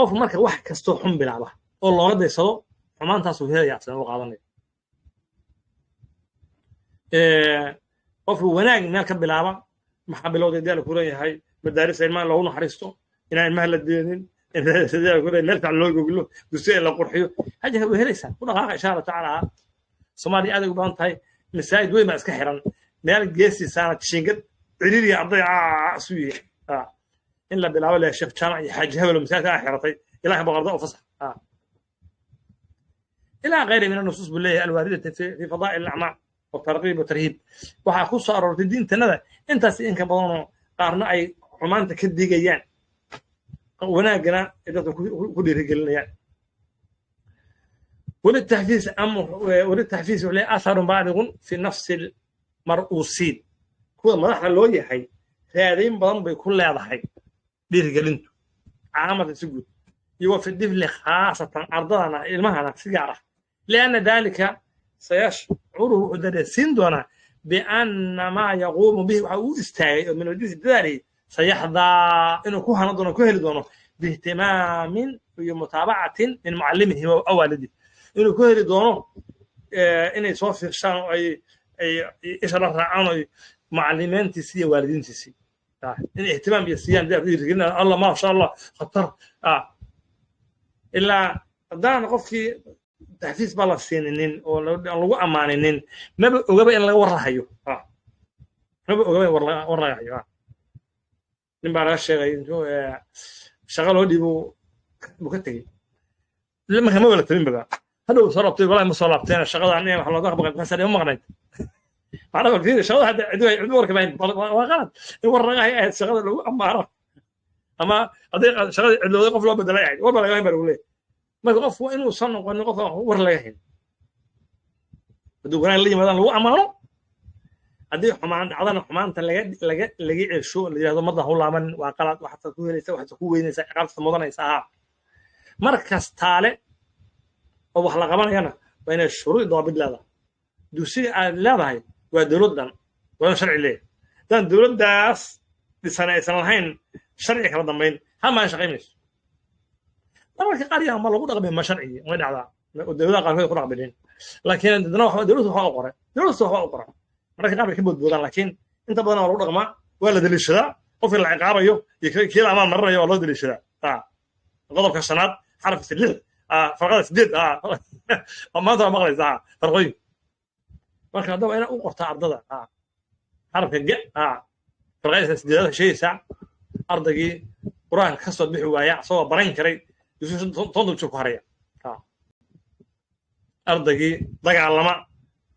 Qofku marka wax kastoo xun bilaaba oo looga daysado, xumaantaasuu helaya, asna u qaadanaya. Qofku wanaag meel ka bilaaba, maxaa bilowday daal ku leeyahay madaarista ilmaha loogu naxariisto, inaan ilmaha la deenin, meel fiican loo goglo, dugsiga la qurxiyo, haja way helaysaa. Ku dhaqaaqa, insha Allah tacaala. Soomaaliya aad ay u badan tahay, masaajid weyn baa iska xiran, meel geesiisaana jiingad ciriiriya, arday isu yihiin. In la bilaabo leh Sheekh Jaamac iyo Xaaji Hebel oo masaajidka aa xiratay, ilaah boqorda u fasax إلى غير من النصوص بالله الواردة في فضائل الأعمال والترغيب والترهيب. Waxaa ku soo aroortay diintanada intaas in ka badanoo qaarna ay xumaanta ka digayaan, wanaagana ay dadka ku dhiirigelinayaan. وللتحفيز أمر وللتحفيز له أثر بالغ في نفس المرؤوسين، kuwa madaxda loo yahay raadayn badan bay ku leedahay dhiirigelintu caamada si guud iyo wa fi difli khaasatan, ardadana, ilmahana si gaar ah. لأن ذلك سيشعره، wuxuu dareensiin doonaa، بأن ما يقوم به، waxa uu istaagay oo min wajhi dadaalay، sayaxdaa, inuu ku hano doono, ku heli doono، باهتمام iyo متابعة من معلمه أو والده, inuu ku heli doono inay soo fiirshaan oo ay isha la raacaan oo macallimiintiisii iyo waalidiintiisii in ihtimaam iyo siiyaan, dhiirigelin. Allah, ma sha Allah, khatar. Ilaa haddaan qofkii taxfiis baa la siininin oo aan lagu ammaaninin, maba ogaba in laga warrahayo, maba ogaba in war laga hayo. Nin baa laga sheegay intuu shaqo loo dhiibo buu ka tegey, marka maba la tabin baba. Hadhow soo laabtay, walahi ma soo laabteen shaqadan in wax looga baqay, markaas ma maqnayd. Macnaha bal fiiri, shaqada hadda cid warka mahayn. Waa qalad in war laga hay ahayd shaqada lagu ammaano, ama hadday shaqada cidlooday qof loo bedelay ahayd, war ba laga hayn baa lagu leeyahay. Marka qofku waa inuusan noqonin qof aan war laga hayn. Hadduu wanaag la yimaadaan lagu ammaano, haddii xumaan dhacdana xumaanta laga cesho, la yidhahdo madda ha u laaban, waa qalad, waxaad ku helaysa, waxaad ku weynaysaa, ciqaabta mudanaysa ahaa. Mar kastaale oo wax la qabanayana waa inay shuruuc dawaabid leedahay. Dugsiga aad leedahay waa dowladdan, waa inuu sharci leeyahay. Haddaan dowladdaas dhisan aysan lahayn sharci kala dambayn, hal maalin shaqayn mayso. Mararka qaar yaa ma lagu dhaqmin ma sharcigi way dhacdaa oo dowladaha qaarkood ku dhaqminin, laakiin haddana waxba dowladdu waxba u qoray, dowladdu waxba u qoran. Mararka qaar bay ka boodboodaan, laakiin inta badan waa lagu dhaqmaa, waa la daliishadaa. Qofkii la ciqaabayo iyo kii la amaal marinayo waa loo daliishadaa. Qodobka shanaad, xarafka 6, farqada 8, maanta waa maqlaysaa farqooyin. Marka haddaba inaad u qortaa ardada xarafka ga, farqadiisa sideedaad sheegaysaa ardaygii Qur-aanka ka soo bixi waaya asagoo baran karay, 10 dul ku haraya. Ardaygii dagaalama,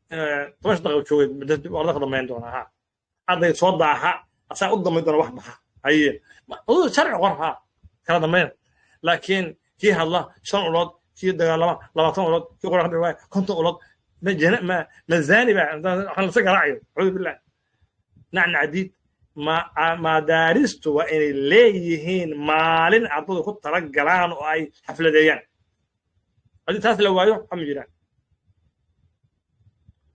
10 daqiiqo joogay, arda ka dambayn doonaa. Arday soo daaha asaa u dambayn doona wax baxa. Haye, aduu sharci qor kala dambayn, laakiin kii hadla 5 ulood, kii dagaalama 20 ulood, kii Qur-aan ka bixi waaya 50 ulood, ma ma zaani ba waxaan lasa garaacayo, acuudu billah. Nacnac diid. Ma madaaristu waa inay leeyihiin maalin ardadu ku tala galaan oo ay xafladeeyaan. Haddii taas la waayo, ma jiraan.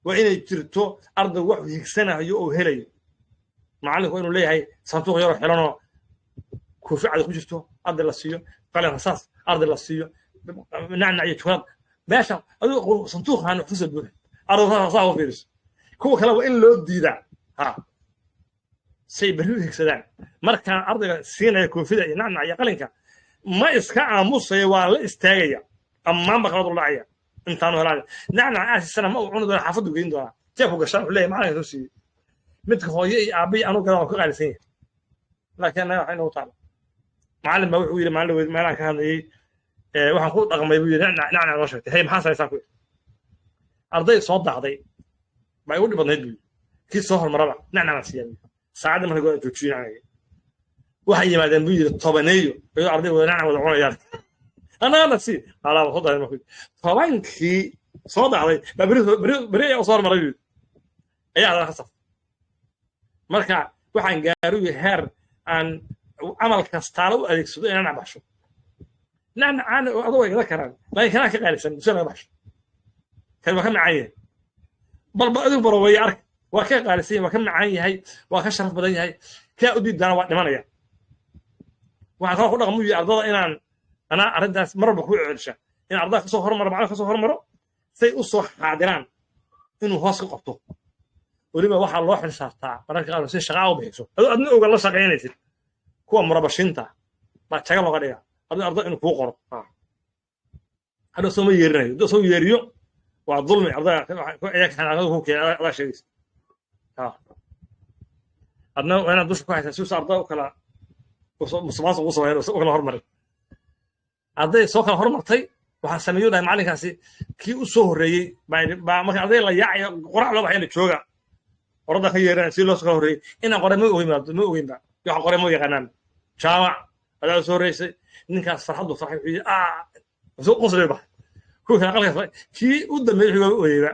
Waa inay jirto ardaygu waxuu higsanayo oo helayo. Macallinku waa inuu leeyahay sanduuq yaroo xilanoo koofi cad ku jirto, arday la siiyo qalin rasaas, arday la siiyo nacnac iyo juklaad. Meesha adigu sanduuqan wax kasoo buuxi, ardaygu saa u fiiriso. Kuwa kale waa in loo diidaa say berri u higsadaan. Markaan ardayga siinaya koofida iyo nacnac iyo qalinka, ma iska aamusaya, waa la istaagaya, ammaan ba kala dul dhacaya intaanu helaan. Nacnac aasisana ma uu cuni doona, xaafaddu geyn doonaa, jeebku gashaan, wuxuu leeyahay macalinka soo siiyey. Midka hooyo iyo aabbihi anuu gadaa waa ka qaalisan yahay, laakiin annaga waxay nagu taala. Macallin baa wuxuu yidhi maalin dhaweyd meelaan ka hadlayey, waxaan ku dhaqmay buu yidhi, nacnac nacnac noo sheegtay. Hey, maxaa samaysaan ku yidhi? Arday soo daahday baa igu dhib badnayd buu yidhi, kii soo hormaraba nacnac baan siiyaa buu yidhi. Saacadda marka goa joojiyo nacnacii, waxay yimaadeen buu yidhi tobaneeyo iyadoo arday wada nacnac wada cunayaan, annagana sii alaaba soo daahday. Markuu 10kii soo daahday baa beri beri beri ayaa usoo hormaray buu yidhi, ayaa hadana ka saf. Marka waxaan gaaruyi heer aan camal kastaala u adeegsado inaan nacnac baxsho. Nacnacaan adoo way gada karaan, laakiin kanaa ka qaalisan dusha laga baxsho, kan waa ka macaan yahay. Balba adigu baroweeye arka, waa ka qaalisan yahay, waa ka macaan yahay, waa ka sharaf badan yahay. Kaa u diiddaana waa dhimanaya. Waxaan kaloo ku dhaqmuyi ardada inaan Anaa arrintaas marwalba ku celsha in ardayda kasoo hormaro, macalin kasoo hormaro, say u soo xaadiraan inuu hoos ka qabto. Weliba waxaa loo xilsaartaa mararka qaar si shaqaa u bixiso, adoo adna oga la shaqaynaysid kuwa murabashinta baa jaga looga dhigaa arday inuu kuu qoro. Hadhow soo ma yeerinayo, hadduu soo yeeriyo waa dulmi ardayda ayaa ku keenay adaa sheegaysa. Adna waa inaad dusha ku haysaa si uusa arday u kala musuqmaasuq ugu sameyn, u kala hormarin. Arday soo kala hormartay waxaa sameeyo dhahay macallinkaasi kii u soo horreeyey baa marka arday la yaacayo qorax loo baxayna jooga qoradda ka yeeranaya si loo soo kala horreeyey. Inaan qoray ma ogeyn, ma ogeyn ba waxa qoray ma yaqaanaan. Jaamac adaa soo horreysay, ninkaas farxaddu farxay, wuxuu yidhi soo qoslay ba kuwii kale qalkaas, kii u dambeeyey wuxuu waa ooyeyba.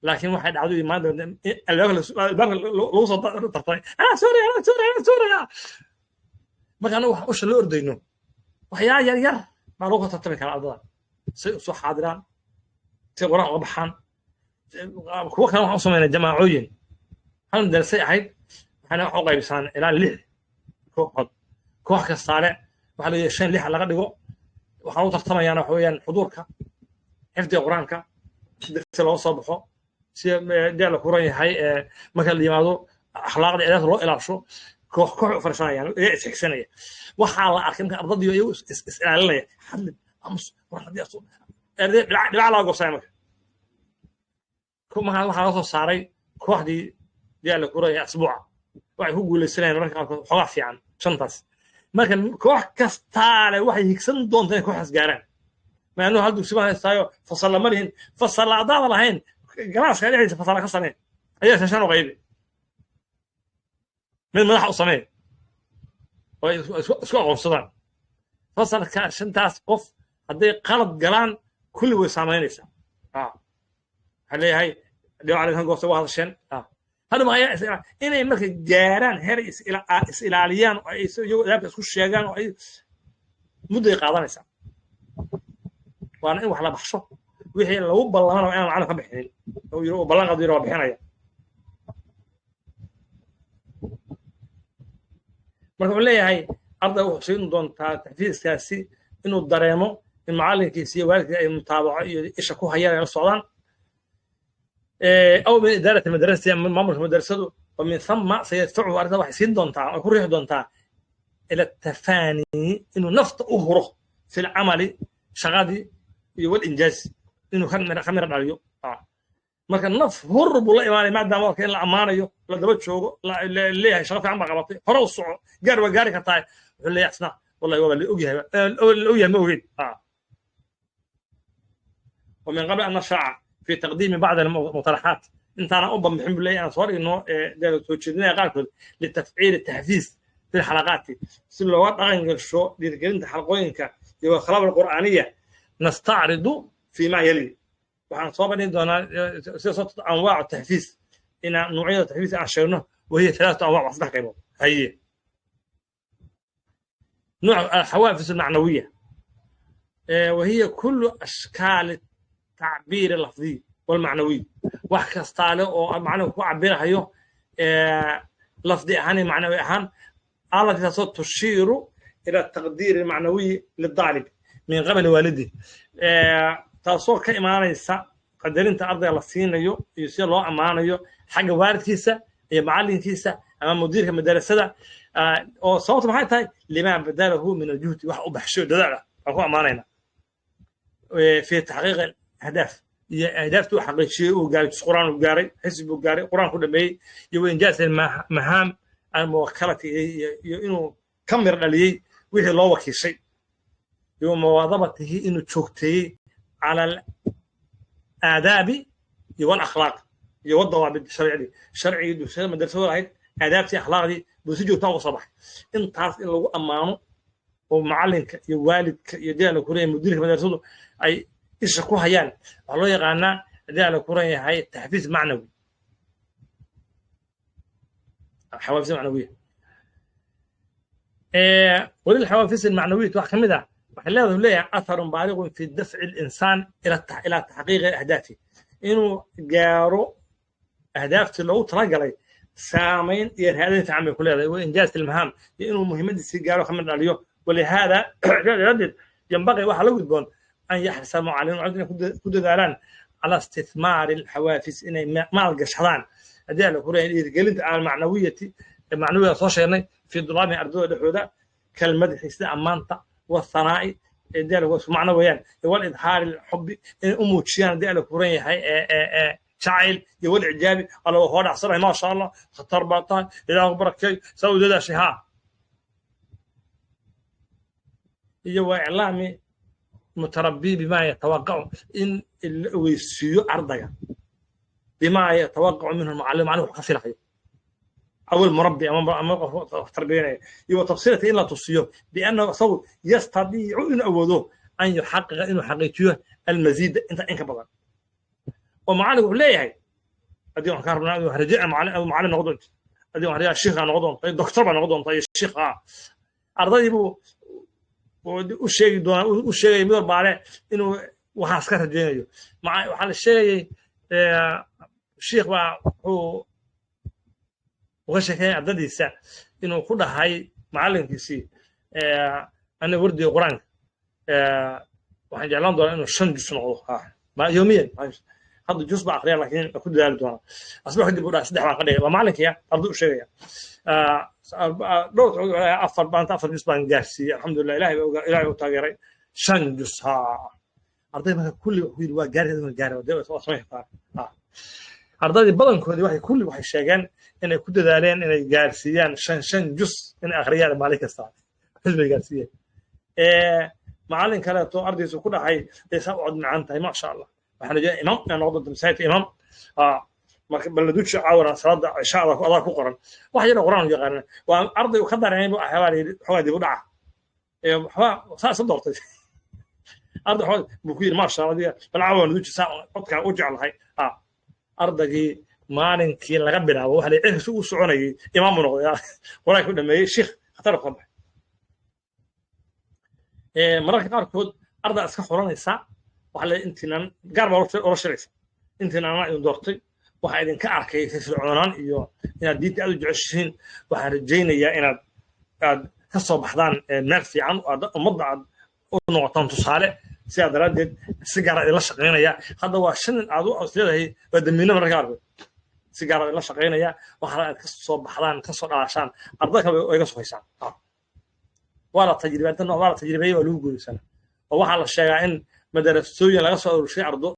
Laakiin waxay dhacday maanta albaabka lagu soo tartay, anaa sooraya, anaa sooraya, anaa sooraya. Marka anagu waxaan usha la ordayno waxyaala yar yar baa lagu tartami karaa ardada, say u soo xaadiraan, say quraan uga baxaan. Kuwo kale waxaan u samaynay jamaacooyin. Hal madarasay ahayd, waxaana wax u qaybisaan ilaa 6 kooxood. Koox kastaale waxaa la 5 6 laga dhigo. Waxaa lagu tartamayaana waxa weeyaan xuduurka, xifdiga qur-aanka, si darsi looga soo baxo, si dee la kuran yahay marka la yimaado akhlaaqda eedaas loo ilaasho. Koox koox u fariisanayaan iyaga isxigsanaya. Waxaa la arkay marka ardadii iyagu is ilaalinaya, hadlin, amus, war haddii asu arday dhibac laga goosaya. Marka markaa waxaa laga soo saaray kooxdii dee la kuran yahay asbuuca waxay ku guuleysanayaan mararka qaarkood xoogaa fiican shantaas. Marka koox kastaale waxay higsan doontaa inay kooxdaas gaaraan. Maanuu hal dugsi baan haystaayo fasalla ma lihin. Fasalla haddaadan lahayn, galaaska dhexdiisa fasalla ka samee, ayaa shan shan u qaybi, mid madaxa u samee oo isku aqoonsadaan. Fasalka shantaas qof hadday qalad galaan kulli way saamaynaysaa. Waxaa leeyahay dhibac kan goobta waa hadasheen. Hadda ayaa inay marka gaaraan heer is ilaaliyaan oo ay iyagoo adaabka isku sheegaan oo ay mudday qaadanaysaa. Waana in wax la baxsho, wixii lagu ballamana waa inaan macallin ka bixinin oo yiri oo ballan qaado yiri waa bixinaya. Marka wuxuu leeyahay arday wuxuu siin doontaa taxfiiskaasi inuu dareemo in macallinkiisa iyo waalidkiisa ay mutaabaco iyo isha ku hayaan, ay la socdaan, aw min idaarati madrasati, maamulka madrasadu. ومن ثم سيدفعه أرضا waxay siin doontaa oo ku riixi doontaa ila tafaani, inuu nafta u huro fi lcamali, shaqadii iyo walinjaaz, inuu ka mira dhaliyo. Marka naf hur buu la imaanaya maadaama warka in la ammaanayo, la daba joogo, la leeyahay shaqo fiican baa qabatay, hore u soco, gaar waa gaari kartaa. Wuxuu leeyahay isna wallahi waaba la ogyahay, la ogyahay, ma ogeyn. ومن قبل أن نشرع في تقديم بعض المقترحات، intaana u bambixin buu leeyahay aan soo dhigno soo jeedinaya qaarkood litafciil taxfiis fi lxalaqaati, si looga dhaqan gasho dhiirigelinta xalqooyinka iyo khalaab alqur'aaniya, nastacridu fi ma yali, waxaan soo bandhigi doonaa sida soo anwaacu taxfiis, inaan noocyada taxfiis aan sheegno. Wahiya thalaatu anwaac, waa 3 qaybood. Haye, نوع الحوافز المعنوية، وهي كل أشكال التعبير اللفظي والمعنوي، wax kastaale oo macnuhu ku cabirahayo lafdi ahaan iyo macnawi ahaan, التي taasoo tushiiru ila taqdiir almacnawiy lidaalib min qabli waalidih, taasoo ka imaanaysa qadarinta ardayga la siinayo iyo sida loo ammaanayo xagga waalidkiisa iyo macallinkiisa ama mudiirka madarasada. Oo sababta maxay tahay? Limaa badalahu min aljuhdi, wax u baxsho dadaal ah baan ku ammaanayna, fi taxqiiq ahdaaf iyo ahdaaftii uu xaqiijiyey, uu gaaray, quraan uu gaaray, xisbi uu gaaray, quraan ku dhameeyey, iyo wainjaaz almahaam almuwakalati, iyo inuu ka mir dhaliyey wixii loo wakiishay, iyo muwaadabatihi, inuu joogteeyey cala alaadaabi iyo walakhlaaq iyo wadawaabid sharcigii, sharcigii dugsiyada madrasada lahayd, aadaabtii akhlaaqdii buu si joogtaa uga soo baxay. Intaas in lagu ammaano oo macalinka iyo waalidka iyo dee la kuleeyahay mudiirka madrasadu ay isha ku hayaan waxaa loo yaqaanaa haddii la kuran yahay taxfiis macnawi, xawaafis macnawiya. وللحوافز المعنوية wax kamid ah waxay leedahay leeyahay atharun baaligun fi dafci alinsaan ila taxqiiqi ahdaafih, inuu gaaro ahdaaftii loogu talagalay saamayn iyo raadin fiican bay ku leedahay, wa injaaz ilmahaam, iyo inuu muhiimadiisii gaaro, kamid dhaliyo. Walihaada daraaddeed yanbaqi waxaa la gudboon an yaxrisa mucalimiin inay ku dadaalaan cala istithmaari alxawaafis, inay maal gashadaan haddii alla ku leeyahay dhiirigelinta almacnawiyati macnawiga soo sheegnay fi dulaabi ardayda dhexdooda, kalmadxi sida ammaanta, wathanaa'i haddii alla isku macno weeyaan, walidhaari alxubbi inay u muujiyaan haddii alla kuran yahay jacayl iyo walicjaabi. Alla waa koo dhacsanahay, maasha Allah, khatar baa tahay, ilaahu barakeey, saa u dadaashay haa. Iyo waa iclaami mutarabbi bimaa yatawaqacu, in la ogeysiiyo ardayga bimaa yatawaqacu minhu almucallim, macallin wuxuu ka filayo أو المربي أما qof tarbiyanaya, iyo tafsiirta in la tusiyo biannahu isagu yastadiicu inuu awoodo an yuxaqiqa inuu xaqiijiyo almaziida inta in ka badan. Oo macallinku wuxuu leeyahay haddii waxaan ka rabnaa inuu rajaca macallin macallin noqon doonto, haddii waxaan rajaa shiikha noqon doonto, doctor baa noqon doonta iyo shiikh. Ardaydii buu u sheegi doonaa, u sheegaya mid walbaale inuu waxaas ka rajaynayo. Waxaa la sheegayay shiikh baa wuxuu uga sheekeeyay ardadiisa inuu ku dhahay macallinkiisii, aniga wardiga qur-aanka waxaan jeclaan doonaa inuu 5 jus noqdo yoomiyan. Hadda jus baa akriya, laakiin waa ku dadaali doonaa. Asbuuc kadib buu dhahay 3 baan ka dhigay. Waa macalinkiya arday u sheegaya dhowr afar maanta 4 jus baan gaarsiiyey, alxamdulilah, ilahay baa u taageeray 5 jus. Ha arday marka kulli wuxuu yidhi waa gaari, aduna gaari waa samayn kartaa. Ardaydii badankoodii waxay kulli waxay sheegeen inay ku dadaaleen inay gaarsiiyaan 5 jus inay akhriyaan maalin kasta, jus bay gaarsiiyeen. Macallin kaleeto ardaysu ku dhahay day saa u cod macaan tahay, maasha Allah, waxaan rajeynaya imaam inaan noqon doonto masaajidka imaam. Marka baladuji caawana salaada cishaada adaa ku qoran wax yar quraan u yaqaana. Waa arday uu ka dareemay buu waxyaabaa la yidhi xoogaa dib u dhaca waxba saa isa doortay arday xoogaa buu ku yidhi maasha Allah, adiga bal caawana duji saa codkaa u jeclahay. Ardaygii maalinkii laga bilaabo waxa la cirkiisa u soconayay imaam buu noqday, quraanka u dhameeyey, shiikh khatar ka baxay. Mararka qaarkood ardaa iska xulanaysa waxa la intiinan gaar baa ula shiraysa, intiinan anaa idin doortay, waxaa idinka arkay firfircoonaan iyo inaad diinta aad u jeceshihiin, waxaan rajaynayaa inaad aad ka soo baxdaan meel fiican, aad ummadda aad u noqotaan tusaale. Sidaa daraaddeed si gaara idinla shaqaynaya. Hadda waa 5 nin aad u leedahay waa damiino, mararka qaarkood si gaara idinla shaqaynaya, waxaa aad ka soo baxdaan, ka soo dhalaashaan, arday kale way ga sohaysaan. Waa la tajriba, inta nooc waa la tajribeeyey, waa lagu guulaysanaa. Oo waxaa la sheegaa in madarasooyin laga soo aruurshay ardo.